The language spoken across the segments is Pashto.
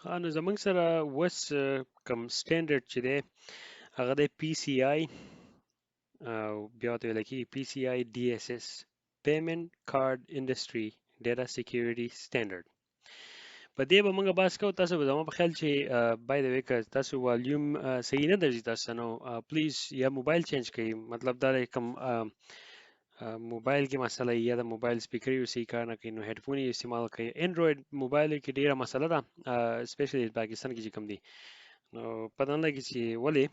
ها، نو زمونږ سره اوس کوم سټنډرډ چې دی هغه دی پی سی آی، او بیا ورته ویل کېږي پی سی آی ډي اس اس، پیمنټ کارډ انډستری ډیټا سیکیورټي سټنډرډ. په دې به موږ بحث کوو. تاسو به زما په خیال چې بای د وی که تاسو والیوم صحیح نه درځي تاسو، نو پلیز یا موبایل چینج کړئ، مطلب دا دی کوم موبایل کې مسله یا د موبایل سپیکر یو صحیح کار نه کوي نو هډفون یې استعمال کړئ. انډروید موبایل کې ډیره مسله ده، سپیشلی پاکستان کې چې کوم دي، نو پته نه لګي چې ولې،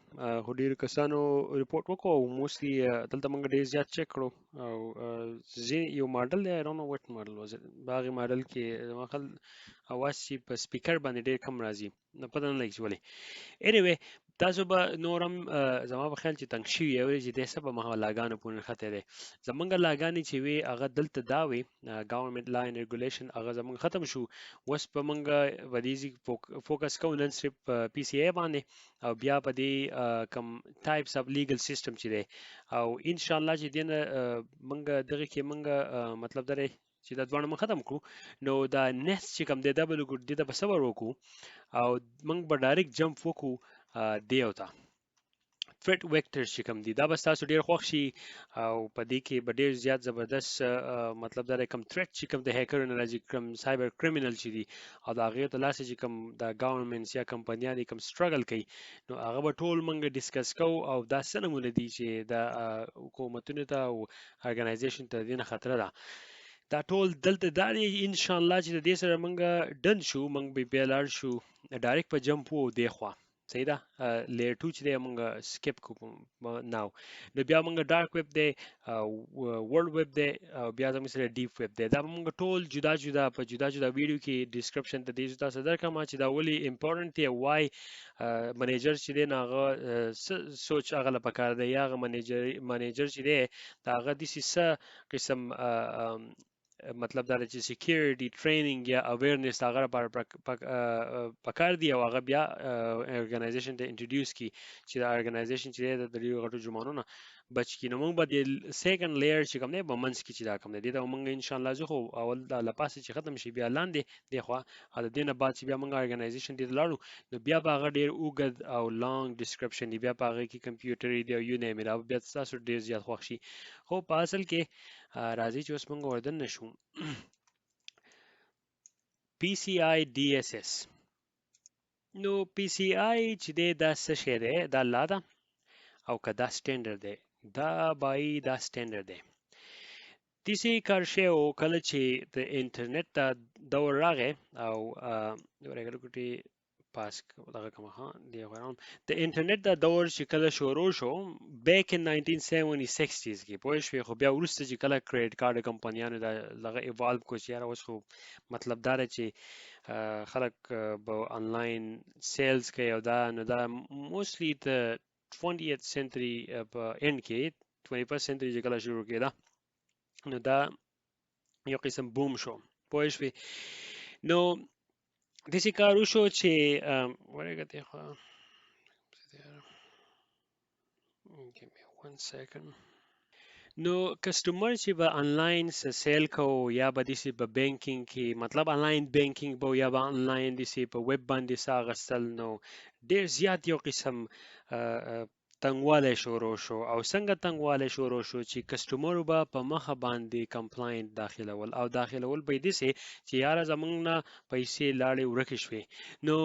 خو ډیرو کسانو رپورټ وکړو او موستلی دلته موږ ډیر زیات چک کړو. او ځینې یو ماډل دی، I don't know what model was it، په هغې ماډل کې زما خیال اواز چې په سپیکر باندې ډیر کم راځي، نو پته نه لګي چې ولې. Anyway، تاسو به نور هم زما په خیال چې تنګ شوي یئ چې دی څه په مخه لاګانو پورې نښتی دی. زمونږ لاګانې چې وې هغه دلته دا وې، ګورنمنټ لا اینډ ریګولیشن، هغه زمونږ ختم شو. اوس به مونږ په دې ځای فوکس کوو نن صرف په پی سی ای باندې، او بیا په دې کوم ټایپس اف لیګل سیستم چې دی، او ان شاء الله چې دې نه مونږ دغه کې مونږ مطلب دا دی چې دا دواړه مونږ ختم کړو، نو دا نیکسټ چې کوم دی دا به لږ دې ته به صبر وکړو او مونږ به ډایرکټ جمپ وکړو دی او ته تھریټ ویکټرز چې کوم دي، دا به تاسو ډیر خوښ شي. او په دې کې به ډیر زیات زبردست مطلب دا دی کوم تھریټ چې کوم د هیکرونو راځي، کوم سایبر کریمینل چې دي، او د هغې ته لاسه چې کوم د ګورنمنټس یا کمپنیانې کوم سټرګل کوي، نو هغه به ټول موږ ډیسکس کوو. او دا څه نمونه دي چې د حکومتونو ته او ارګنایزیشن ته دې نه خطره ده، دا ټول دلته دا دی. ان شاء الله چې د دې سره موږ ډن شو، موږ به بیا لاړ شو ډایرکټ په جمپ وو دې خوا، صحیح ده، لیر 2 چې دی موږ سکیپ کوو ناو. نو بیا موږ ډارک ویب دی، ورلډ ویب دی، او بیا زموږ سره ډیپ ویب دی. دا به موږ ټول جدا جدا په جدا جدا ویډیو کې ډیسکرپشن ته دې تاسو درکړم چې دا ولې امپورټنټ دی، وای منیجر چې دی نو هغه سوچ هغه له پکار دی، یا هغه منیجر چې دی دا هغه داسې څه قسم مطلب دا دی چې سکیورټي ټریننګ یا اویرنس هغه لپاره پکار دی، او هغه بیا ارګنایزیشن ته انټروډیوس کی چې دا ارګنایزیشن چې دی د ډېرو غټو جرمانو نه بچ کی. نو موږ به د سیکنډ لیر چې کوم دی په منځ کې چې دا کوم دی دې ته موږ ان شاء الله ځو، خو اول دا له پاسه چې ختم شي بیا لاندې دې خوا، او د دې نه بعد چې بیا موږ ارګنایزیشن دې ته لاړو نو بیا به هغه ډېر اوږد او لانګ ډسکرپشن دی، بیا په هغې کې کمپیوټر دی او یو نیم دی، دا به بیا تاسو ډېر زیات خوښ شي. خو په اصل کې راځئ چې اوس موږ وردننه شو پی سی آی ډي اس اس. نو پی سی آی چې دی دا څه شی دی؟ دا لا ده او که دا سټنډرډ دی؟ دا بای دا سټنډرډ دی. داسې کار شی و کله چې د انټرنیټ دا دور راغی، او ورغله کوټې پاس دغه کومه، ها، دی غواړم د انټرنیټ دا دور چې کله شروع شو بیک ان 1970 کې، پوه شوې؟ خو بیا وروسته چې کله کریډټ کارت کمپنیانو دا دغه ایوالو کو چې یاره اوس خو مطلب دا دی چې خلک به آنلاین سیلز کوي، او دا نو دا موستلی د 20th century په اند کې، 21st century چې کله شروع کېده نو دا یو قسم بوم شو، پوه شوې؟ نو داسې کار وشو چې ورګه دی خو give me one second. نو کسټمر چې به آنلاین څه سیل کو یا به داسې په بانکینګ کې، مطلب آنلاین بانکینګ به یا به آنلاین داسې په ویب باندې څه اخیستل، نو ډېر زیات یو قسم تنګوالی شروع شو. او څنګه تنګوالی شروع شو چې کسټمرو به په مخه باندې کمپلاینټ داخلول، او داخلول به یې داسې چې یاره زمونږ نه پیسې لاړې ورکې شوې. نو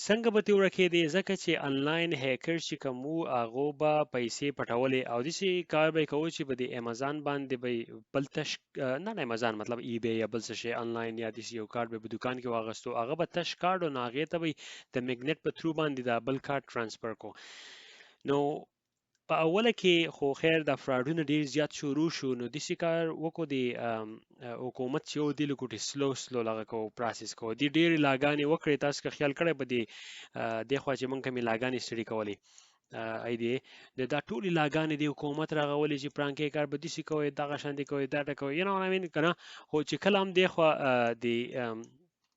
څنګه به ترې ورکېدې؟ ځکه چې آنلاین هیکر چې کوم وو هغو به پیسې پټولې، او داسې کار به یې کوو چې په دې امیزان باندې به یې بل تش، نه نه امیزان مطلب ای بی یا بل څه شی آنلاین یا داسې یو کارت به یې په دوکان کې واغستو، هغه به تش کارت و، نو هغې ته به یې د مګنیټ په تھرو باندې دا بل کارت ټرانسفر کو. نو په اوله کې خو خیر دا فراډونه ډېر زیات شروع شو، نو داسې کار وکړو د حکومت چې یو دې له کوټې سلو سلو لغه کو پروسس کو، دې ډېرې لاګانې وکړې. تاسو که خیال کړی په دې خوا چې موږ کومې لاګانې سټډي کولې، ای دی د دا ټولې لاګانې د حکومت راغولې چې پرانکې کار به داسې کوئ، دغه شان دې کوئ، دا ټکوئ، you know what I mean که نه؟ خو چې کله هم دې خوا د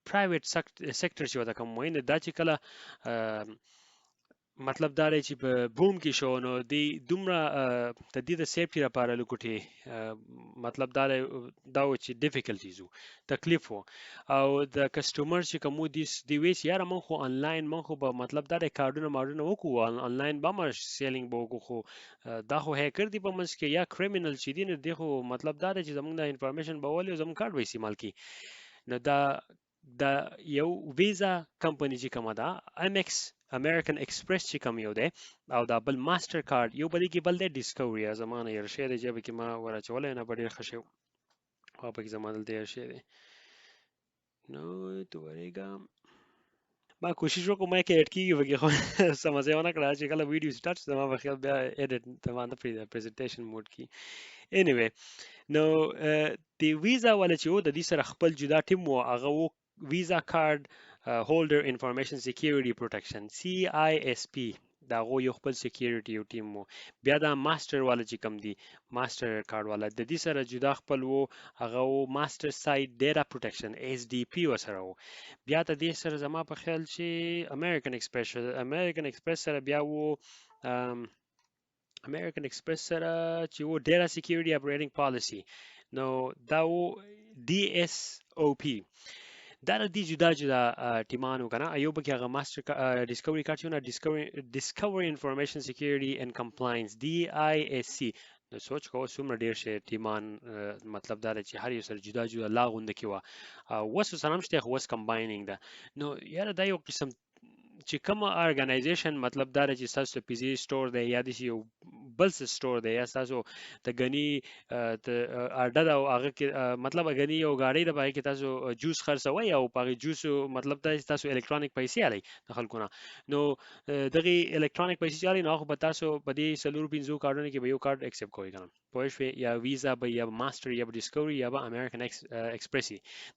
پرایویټ سیکټر چې ورته کوم وایي، نو دا چې کله مطلب دا دی چې په بوم کې شو، نو دی دومره د دې د سیفټي لپاره لکوټې، مطلب دا دی دا و چې ډیفیکلټیز وو، تکلیف وو، او د کسټمر چې کوم دی، دی وی چې یاره مونږ خو انلاین، مونږ خو به مطلب دا دی کارډونه مارډونه وکړو، انلاین به مر سیلینګ به وکړو، خو دا خو هیکر دی په منځ کې یا کریمینل چې دی، نو دی خو مطلب دا دی چې زمونږ د انفارمیشن به ولې زمونږ کارډ به استعمال کړي. نو دا د یو ویزا کمپنی چې کومه ده، ام ایکس، امریکن ایکسپریس چې کوم یو دی، او دا بل ماستر کارت یو بل کې بل دی ډیسکوري زمانه یې شی دی چې کې ما وراچولای نه، ډېر ښه شی خو په کې زما دلته یې شی دی. نو ته ورېږه، ما کوشش وکړ ما کې ایډ کیږي پکې، خو سمځه ونه کړه چې کله ویډیو سٹارټ زما په خیال بیا ایډیټ ته ما نه پرېږده پریزنټیشن موډ کې. Anyway، نو د ویزا والا چې و، د دې سره خپل جدا ټیم و، هغه و ویزا کارت هولډر انفارمیشن سکیورټي پروټیکشن، سی آی اس پی، دا غو یو خپل سکیورټي یو ټیم وو. بیا دا ماستر والا چې کم دی، ماستر کارت والا، د دې سره جدا خپل وو، هغه وو ماستر سایډ ډیټا پروټیکشن، اس ډي پی وسره وو. بیا د دې سره زما په خیال چې امریکن ایکسپریس، امریکن ایکسپریس سره بیا وو، امریکن ایکسپریس سره چې وو ډیټا سکیورټي اپریټینګ پالیسي، نو دا وو ډي اس او پی. دا د دې جدا جدا ټیمانو کنه، یو پکې هغه ماستر ډیسکوري کارت نه، ډیسکوري انفارمیشن سکیورټي اینډ کمپلاینس، ډي آی اس سی. نو سوچ کوه څومره ډیر شی ټیمان، مطلب دا دی چې هر یو سره جدا جدا لا غونډه کې وه. وس سره هم شته، خو وس کمباینینګ ده. نو یاره دا یو قسم چې کوم ارګنایزیشن، مطلب دا دی چې ستاسو پیزي سٹور دی یا داسې یو بل څه سٹور دی، یا ستاسو د غني د اډه ده، او هغه کې مطلب غني یو ګاډۍ ده، په هغې کې تاسو جوس خرڅوئ، او په هغې جوس مطلب دا چې تاسو الکترونیک پیسې اخلئ د خلکو نه، نو دغې الکترونیک پیسې چې اخلئ، نو هغه به تاسو په دې څلور پنځو کارډونو کې به یو کارډ اکسپټ کوئ که نه، پوه شوې؟ یا ویزا به، یا ماستر، یا به ډیسکوري، یا به امریکن ایکسپریس،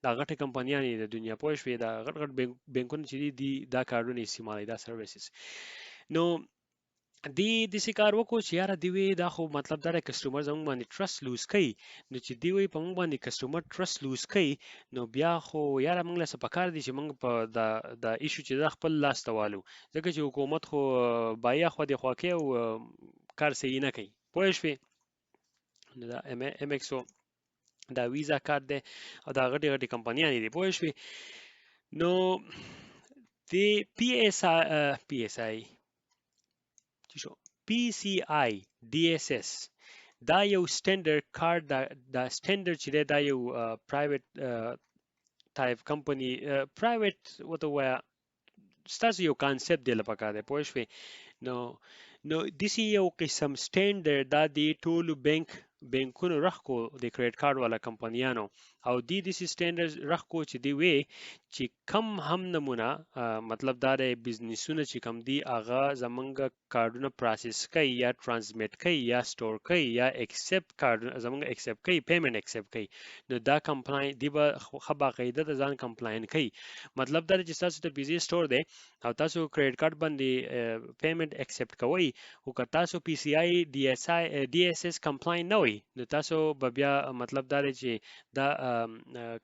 دا غټې کمپنیانې د دنیا، پوه شوې؟ دا غټ غټ بانکونه چې دي، دا کارډونه استعمالوي، دا سرویسز. نو دی داسې کار وکړو چې یاره دی وی دا خو مطلب دا دی کسټمر زموږ باندې ټرست لوز کوي، نو چې دی وی په موږ باندې کسټمر ټرست لوز کوي، نو بیا خو یاره موږ له څه پکار دي چې موږ په دا دا ایشو چې دا خپل لاس ته والو، ځکه چې حکومت خو بایا خو د خوا کوي او کار صحیح نه کوي، پوه شوې؟ نو دا ایم ایکس دا ویزا کارت دی او دا غټې غټې کمپنیانې دي، پوه شوې؟ نو د پی اس آی، پی اس آی چې شو، پی سی آی ډي اس اس، دا یو سټانډرډ کارت، دا سټانډرډ چې دی، دا یو پرایویټ ټایپ کمپنی، پرایویټ ورته ووایه، ستاسو یو کانسپټ دی له پکار دی، پوه شوې؟ نو داسې یو قسم سټانډرډ دا دی ټولو بانکونو رخ کو، د کریډټ کارت والا کمپنیانو، او دی داسې سټانډرډ رخ کو چې دی وی چې کم هم نمونه، مطلب دا دی بزنسونه چې کم دی هغه زمونږ کارډونه پروسس کوي یا ترانسمیټ کوي یا سٹور کوي یا اکسپټ کارډونه زمونږ اکسپټ کوي، پیمنټ اکسپټ کوي، نو دا کمپلاین دی به ښه باقاعده د ځان کمپلاین کوي. مطلب دا دی چې تاسو ته پیزي سٹور دی او تاسو کریډټ کارت باندې پیمنټ اکسپټ کوئ، خو که تاسو پی سی آی ډي اس آی ډي اس اس کمپلاین نه وئ، نو تاسو به بیا مطلب دا دی چې دا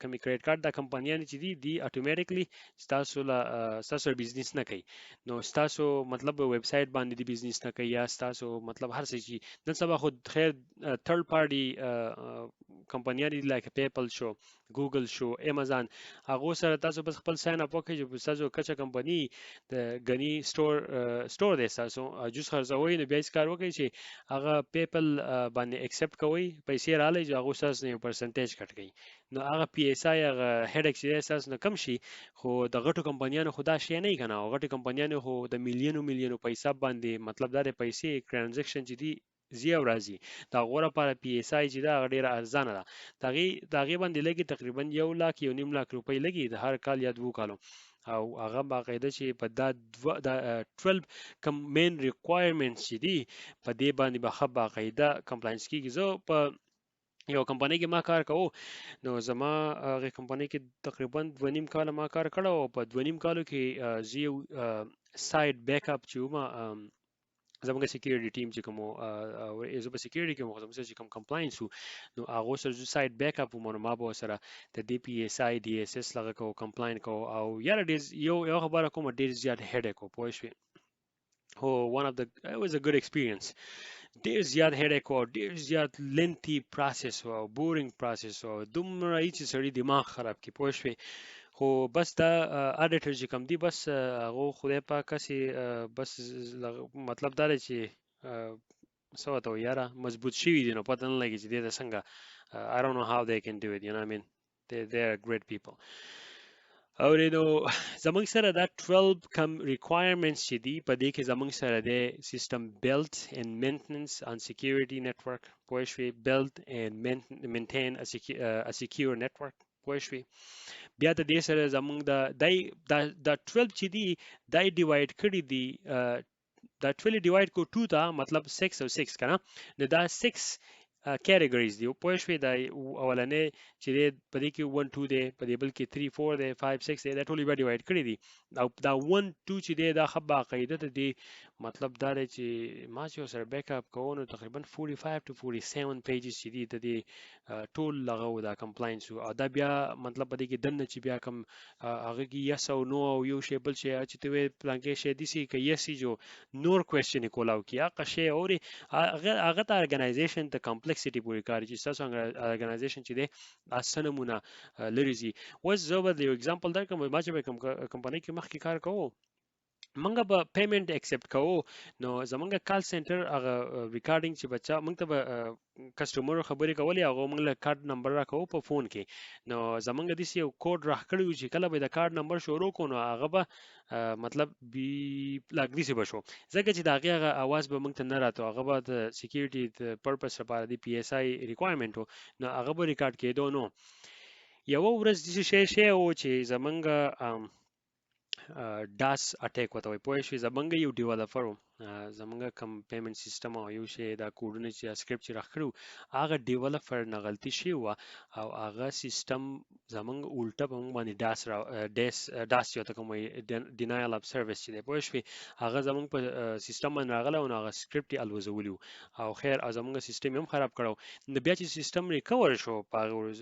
کومې کریډټ کارت دا کمپنیانې چې دي، دی اتوماتیکلی ستاسو له ستاسو بزنس نه کوي، نو ستاسو مطلب ویب سایټ باندې دی بزنس نه کوي، یا ستاسو مطلب هر څه چې نن سبا خو خیر تھرډ پارټي کمپنیانې دي لکه پیپل شو، ګوګل شو، امیزون، هغو سره تاسو بس خپل ساین اپ وکړئ چې ستاسو کچه کمپنی د غني سٹور دی، تاسو جوس خرڅوئ، نو بیا هیڅ کار وکړئ چې هغه پیپل باندې اکسپټ کوئ، پیسې رالی چې هغو ستاسو نه یو پرسنټیج کټ کوي، نو هغه پی اس آی هغه هډک چې دی ستاسو نه کم شي. خو د غټو کمپنیانو خو دا شی نه که نه، او غټې کمپنیانو خو د میلیونو میلیونو پیسې باندې مطلب دا دی پیسې ټرانزیکشن چې دی ځي او راځي، د هغو لپاره پی اس آی چې ده هغه ډېره ارزانه ده. د هغې باندې لګي تقریبا 1 لاک 1.5 لاک روپۍ لګي د هر کال یا دوو کالو، او هغه باقاعده چې په دا دوه دا 12 کوم مین ریکوایرمنټس چې دي په دې باندې به ښه باقاعده کمپلاینس کېږي. زه په یو کمپنۍ کې ما کار کوو، نو زما هغې کمپنۍ کې تقریبا 2.5 کاله ما کار کړی، او په 2.5 کالو کې زه یو سایډ بیک اپ چې وم، زموږ سکیورټي ټیم چې کوم، زه په سکیورټي کې وم، خو زموږ سره چې کوم کمپلاینس وو، نو هغو سره زه سایډ بیک اپ وم، نو ما به ورسره د دې پی اس آی ډي اس اس لغه کوو، کمپلاین کوو، او یاره ډېر یو خبره کومه ډېر زیات هډیک و، پوه شوې؟ هو، one of the it was a good experience. ډیر زیات هډیک و، ډیر زیات لینتی پروسس و، بورینګ پروسس و، دومره یې چې سړی دماغ خراب کی، پوه شوې؟ خو بس دا اډیټر چې کوم دی، بس هغه خدای پاک سي، بس مطلب دا دی چې څه ورته وایي یاره، مضبوط شوي دي، نو پته نه لګي چې دې ته څنګه. I don't know how they can do it, you know what I mean? They are great people. او نو زمونږ سره دا 12 کم ریکوایرمنټس چې دي، په دې کې زمونږ سره دی سیستم build and maintenance on security network، پوه شوې؟ Build and maintain a secure network، پوه شوې؟ بیا د دې سره زمونږ د دای دا 12 چې دي، دای ډیوایډ کړي دي. دا 12 ډیوایډ کو 2 ته، مطلب 6 او 6 کنه. نو دا 6 categories دی، پوه شوې؟ دا اولنې چې دی په دې کې 1 2 دی، په دې بل کې 3 4 دی، 5 6 دی. دا ټول بیا ډیوایډ کړي دي. او دا 1 2 چې دی، دا ښه باقاعده د دې مطلب دا دی چې ما چې سره بیک اپ کوو، نو تقریبا 45 to 47 pages چې دي، د دې ټول لغه دا کمپلاینس. او دا بیا مطلب په دې کې دننه چې بیا کوم هغه کې یس او نو او یو شی بل شی چې ته وې پلانکې شی دسی که یس جو نور کوېشن کولاو کی هغه شی اوري، هغه ته ارګنایزیشن ته کمپلیکسټي پورې کار چې تاسو ارګنایزیشن چې دی څه نمونه لري ځي. اوس زه به یو اگزامپل درکړم. ما چې په کوم کمپنۍ کې مخکې کار کوو، مونږ به پیمنټ اکسپټ کوو، نو زمونږ کال سنټر هغه ریکارډینګ چې بچا مونږ ته به کسټمر خبرې کولې، هغه مونږ له کارت نمبر راکوو په فون کې. نو زمونږ داسې یو کوډ راکړی و چې کله به د کارت نمبر شروع کو، نو هغه به مطلب بی لاګ داسې به شو، ځکه چې د هغې هغه اواز به مونږ ته نه راتو. هغه به د سکیورټي د پرپس لپاره د پی ایس آی ریکوایرمنټ و، نو هغه به ریکارډ کېدو. نو یوه ورځ داسې شی شی و چې زمونږ ډاس اټیک وته وایي، پوه شوې؟ زمونږ یو ډیولپر و، زمونږ کوم پیمنټ سیستم او یو شی دا کوډونه چې سکرپټ چې راکړو، هغه ډیولپر نه غلطي شوې وه او هغه سیستم زمونږ الټه په مونږ باندې ډاس را ډیس ډاس چې ورته کوم وایي، ډینایل اف سرویس چې دی، پوه شوې؟ هغه زمونږ په سیستم باندې راغلی او نو هغه سکرپټ یې الوزولی او خیر او زمونږ سیستم یې هم خراب کړو. نو بیا چې سیستم ریکور شو په هغه ورځ،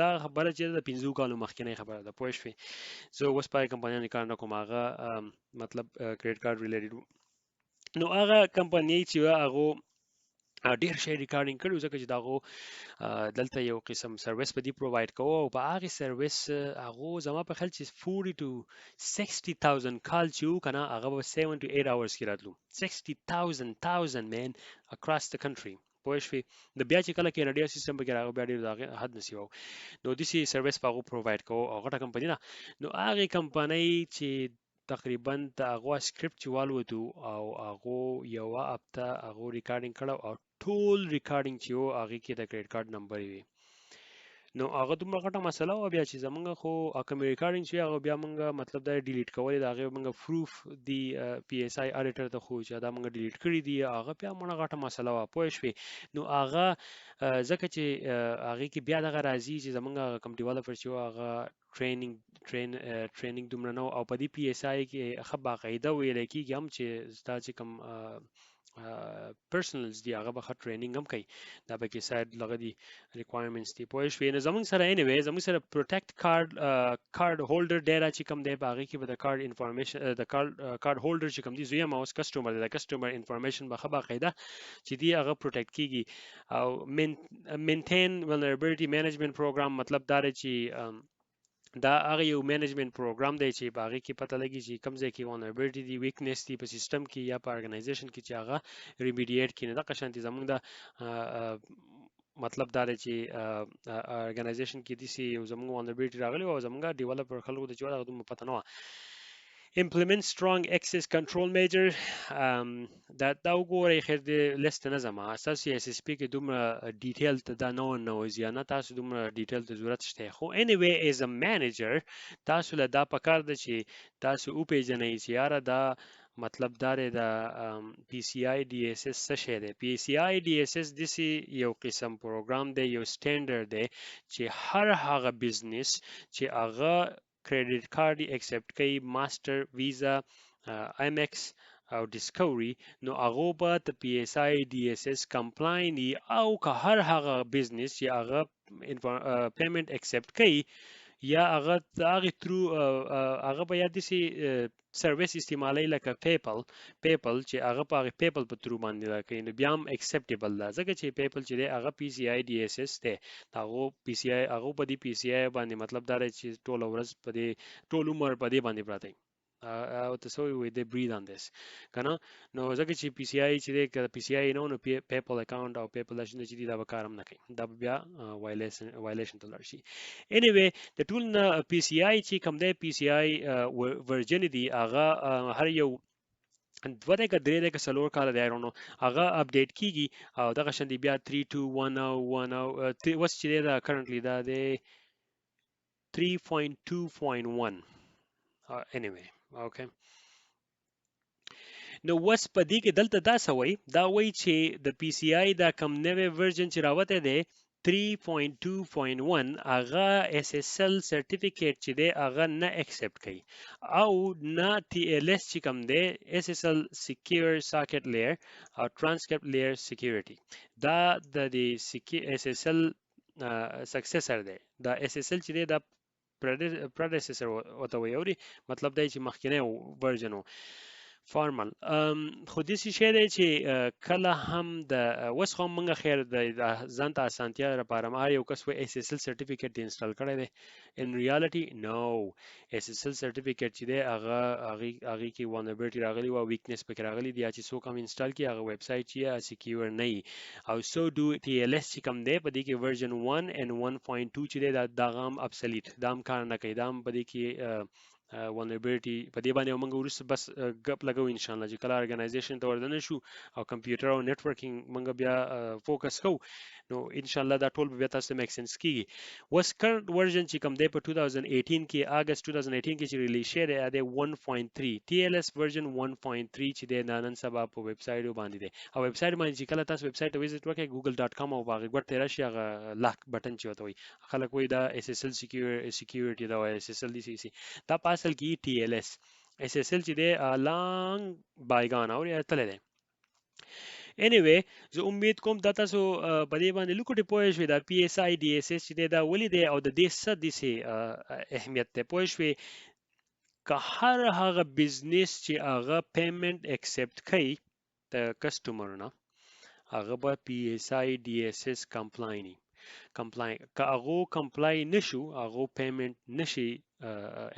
دا خبره چې د 5 کالو مخکینۍ خبره ده، پوه شوې؟ زه اوس په هغې کمپنیانو کار نه کوم. هغه مطلب کریډټ کارت ریلیټډ. نو هغه کمپنۍ چې وه، هغو ډیر شی ریکارډینګ کړو، ځکه چې داغو دلته یو قسم سرویس په دې پروواید کوو او په هغه سرویس هغه زما په خیال چې 40 to 60,000 کال چې و کنه، هغه به 7 to 8 hours کې راتلو. 60,000 thousand man across the country، پوه شوې؟ نو بیا چې کله کینیډیا سیستم پکې راغی، بیا ډېر د هغې حد نه سیواو. نو داسې سرویس په هغو پروواید کوو او غټه کمپني ده. نو هغې کمپنۍ چې تقریبا د هغو سکرپټ چې والوتو او هغو یوه هفته هغو ریکارډینګ کړو او ټول ریکارډینګ چې و، هغې کې د کریډټ کارت نمبر وي. نو هغه دومره غټه مسله وه بیا چې زمونږ خو کوم ریکارډینګ چې هغه بیا مونږ مطلب دا ډیلیټ کولې، د هغې مونږ پروف دی پی ایس آی اډیټر ته خو چې دا مونږ ډیلیټ کړي دي. هغه بیا مونږ غټه مسله وه، پوه شوې؟ نو هغه ځکه چې هغې کې بیا دغه راځي چې زمونږ هغه کوم ډیولپر چې هغه ټریننګ دومره نه او په دې پی ایس آی کې ښه باقاعده ویل کېږي هم چې ستا چې کوم پرسنلز دی، هغه به ښه ټریننګ هم کوي. دا پکې ساید لغه دي ریکوایرمنټس دي، پوه شوې؟ نو زمونږ سره انیوی زمونږ سره پروټیکټ کارت هولډر ډیټا چې کوم دی، په هغې کې به د کارت انفارمیشن د کارت هولډر چې کوم دی، زوی ما اوس کسټمر دی، د کسټمر انفارمیشن به ښه باقاعده چې دی هغه پروټیکټ کیږي. او maintain vulnerability management program، مطلب دا دی چې دا هغه یو منیجمنت پروګرام دی چې په هغې کې پته لګي چې کوم ځای کې vulnerability دی، ویکنس دی په سیستم کې یا په ارګنایزیشن کې، چې هغه ریمیډیټ کړي. نو دغه شانتې زمونږ د مطلب دا دی چې ارګنایزیشن کې داسې یو زمونږ vulnerability راغلی او زمونږ ډیولپر خلکو ته چې هغه دومره پته نه وه. Implement strong access control measure. دا وګورئ. خیر دې لیست نه ځم، تاسو اس اس پی کې دومره ډیټیل ته دا نه ننوځي، نه تاسو دومره ډیټیل ته ضرورت شته. خو anyway as a manager تاسو له دا پکار ده چې تاسو وپیژنئ چې یاره دا مطلب دا دی، د پی سی آی ډي اس اس څه شی دی. پی سی آی ډي اس اس داسې یو قسم پروګرام دی، یو سټنډرډ دی چې هر هغه بزنس چې هغه کریډټ کارت اکسپټ کوي، ماستر، ویزا، ایمکس او ډیسکوري، نو هغه به د پی ایس آی ډي اس اس کمپلاین او که هر هغه بزنس چې هغه پیمنټ اکسپټ کوي یا هغه د هغې ترو هغه به یا داسې سرویس استعمالوي لکه پیپل چې هغه په هغې پیپل په ترو باندې دا کوي، نو بیا هم اکسپټیبل ده، ځکه چې پیپل چې دی هغه پی سی آی ډي اس اس دی، هغه پی سی آی هغه په دې پی سی آی باندې مطلب دا دی چې ټوله ورځ په دې ټول عمر په دې باندې پراته وي. او ته څه وایي دی بریډ آن دیس کنه، نو ځکه چې پی سی آی چې دی که پی سی آی نه نو پیپل اکاونټ او پیپل دا چې دی دا به کار هم نه کوي، دا به بیا وایلیشن ته لاړ شي. انیوی د ټول نه پی سی آی چې کوم دی پی سی آی ورژن دی هغه هر یو دوه دی که درې دی که څلور کاله دی نو هغه اپډیټ کیږي، او دغه شان دی بیا 3 2 1 او 1 او اوس چې دی دا کرنټلی دا دی 3.2.1. Anyway, okay. نو وس په دې کې دلته دا څه وایي، دا وایي چې د پی سی آی دا کم نوی ورژن چې راوتی دی 3.2.1 هغه اس اس ال سرټیفیکیټ چې دی هغه نه اکسپټ کوي، او نه تی ال اس چې کوم دی اس اس ال سکیور ساکټ لیر او ترانسکرپټ لیر سکیورټي، دا د دې اس اس ال سکسیسر دی. دا اس اس ال چې دی دا predecessor ورته وایي، اوري مطلب دی چې مخکینی ورژن و فارمل. خو داسې شی دی چې کله هم د اوس خو موږ خیر د ځان ته اسانتیا لپاره هر یو کس وایي اس اس ال سرټیفیکیټ دې انسټال کړی دی، ان ریالټي نو اس اس ال سرټیفیکیټ چې دی هغه هغې کې وانربیلټي راغلي وه، ویکنس پکې راغلي دي، یا چې څوک هم انسټال کړي هغه ویب سایټ چې سکیور نه وي. او سو ډو ټي ال اس چې کوم دی په دې کې ورژن 1 and 1.2 چې دی دا هم ابسلیټ، دا هم کار نه کوي، دا هم په دې کې vulnerability په دې باندې موږ وروسته بس ګپ لګو ان شاء الله چې کله ارګنایزیشن ته وردننه شو او کمپیوټر او نتورکینګ موږ بیا فوکس کوو، نو ان شاء الله دا ټول به بیا تاسو ته میک سنس کیږي. اوس کرنٹ ورژن چې کوم دی په 2018 کې اگست 2018 کې چې ریلیز شوی دی دی 1.3 ټي ال اس ورژن 1.3 چې دی دا نن سبا په ویب سایټ باندې دی. او ویب سایټ باندې چې کله تاسو ویب سایټ ته ویزیټ وکړئ google.com او هغه ګوټ ته راشي هغه لاک بټن چې ورته وایي، خلک وایي دا اس اس ال سکیورټي دا وایي اس اس ال ډي سي سي، دا په اصل کې ټي ال اس اس اس ال چې دی لانګ بایګان او یا تللی دی. Anyway زه امید کوم دا تاسو په دې باندې لوکوټې پوه شوې، دا پی اس آی ډي اس اس چې دی دا ولې دی او د دې څه داسې اهمیت دی پوه شوې. که هر هغه بزنس چې هغه پیمنټ اکسپټ کوي د کسټمرونه هغه به پی اس آی ډي اس اس کمپلایني کمپلای، که هغو کمپلای نشو هغو پیمنټ نشي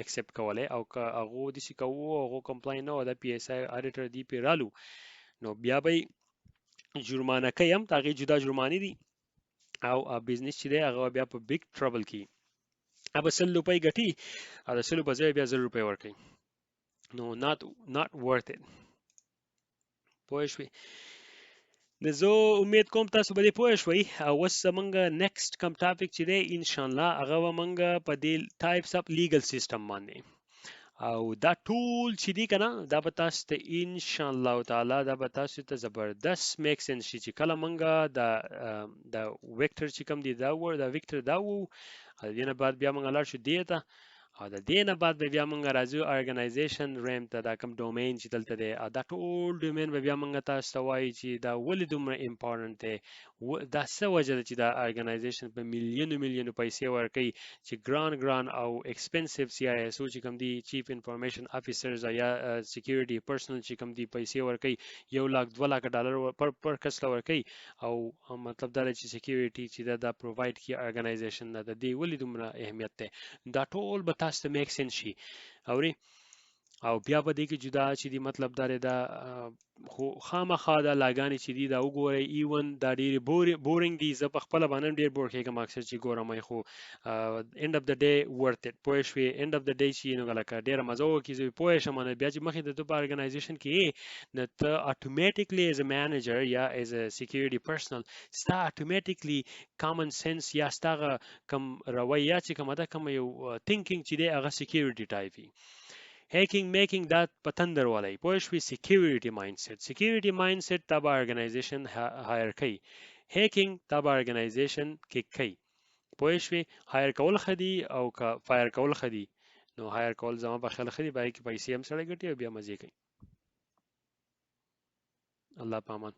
اکسپټ کولی، او که هغو داسې کوو هغو کمپلای نه وه دا پی اس آی آډیټر دی پې رالو نو بیا به یې جرمانه کوي هم، د هغې جدا جرمانې دي، او بزنس چې دی هغه بیا په بیګ ټربل کې هغه به 100 روپۍ ګټي او د 100 په ځای بیا 1000 روپۍ ورکوي، نو not worth it. پوه شوې؟ نو زه امید کوم تاسو به دې پوه شوئ. او اوس زمونږ نیکسټ کوم ټاپک چې دی انشاءالله هغه به مونږ په دې ټایپس اف لیګل سیستم باندې، او دا ټول چې دی که نه دا به تاسو ته انشاءالله تعالی دا به تاسو ته زبردست میک سنس شي چې کله مونږ دا ویکټر چې کوم دی دا و دا ویکټر دا وو، او د دې نه بعد بیا مونږ لاړ شو دې ته، او د دې نه بعد به بیا مونږ راځو ارګنایزیشن ریم ته، دا کوم ډومین چې دلته دی، او دا ټول ډومین به بیا مونږ تاسو ته وایي چې دا ولې دومره امپورټنټ دی، دا څه وجه ده چې دا ارګنایزیشن په میلیونو میلیونو پیسې ورکوي چې ګران ګران او ایکسپنسیو سی آی اس او چې کوم دی چیف انفارمیشن افیسرز یا سکیورټي پرسنل چې کوم دی پیسې ورکوي 1 لاک 2 لاک ډالر پر کس له ورکوي، او مطلب دا دی چې سکیورټي چې دا پرووایډ کړي ارګنایزیشن ته، د دې ولې دومره اهمیت دی، دا ټول به تاسو ته میک سنس شي. اوري او بیا په دې کې جدا چې دی مطلب دا دی دا خو خامخا دا لاګانې چې دي دا وګورئ، ایون دا ډېرې بورینګ دي، زه په خپله باندې هم ډېر بور کېږم اکثر چې ګورم یې، خو اینډ اف د ډے ورث اټ پوه شوې. اینډ اف د ډے چې نو لکه ډېره مزه وکړي زه پوه شم، نو بیا چې مخې ته ته په ارګنایزیشن کې یې نو ته اټومیټیکلی ایز ا منیجر یا ایز ا سکیورټي پرسنل ستا اټومیټیکلی کامن سنس یا ستا هغه کوم رویه چې کومه ده کوم یو تینکینګ چې دی هغه سکیورټي ټایپ وي. هیکینګ میکینګ دا په تندر ولای پوه شوې. سکیورټي مایندسیټ، سکیورټي مایندسیټ تا به ارګنایزیشن هایر کوي، هیکینګ تا به ارګنایزیشن کې کوي پوه شوې. هایر کول ښه دي او که فایر کول ښه دي، نو هایر کول زما په خیال ښه دي، پای کې پیسې هم سړی ګټي او بیا مزې کوي. الله په امان.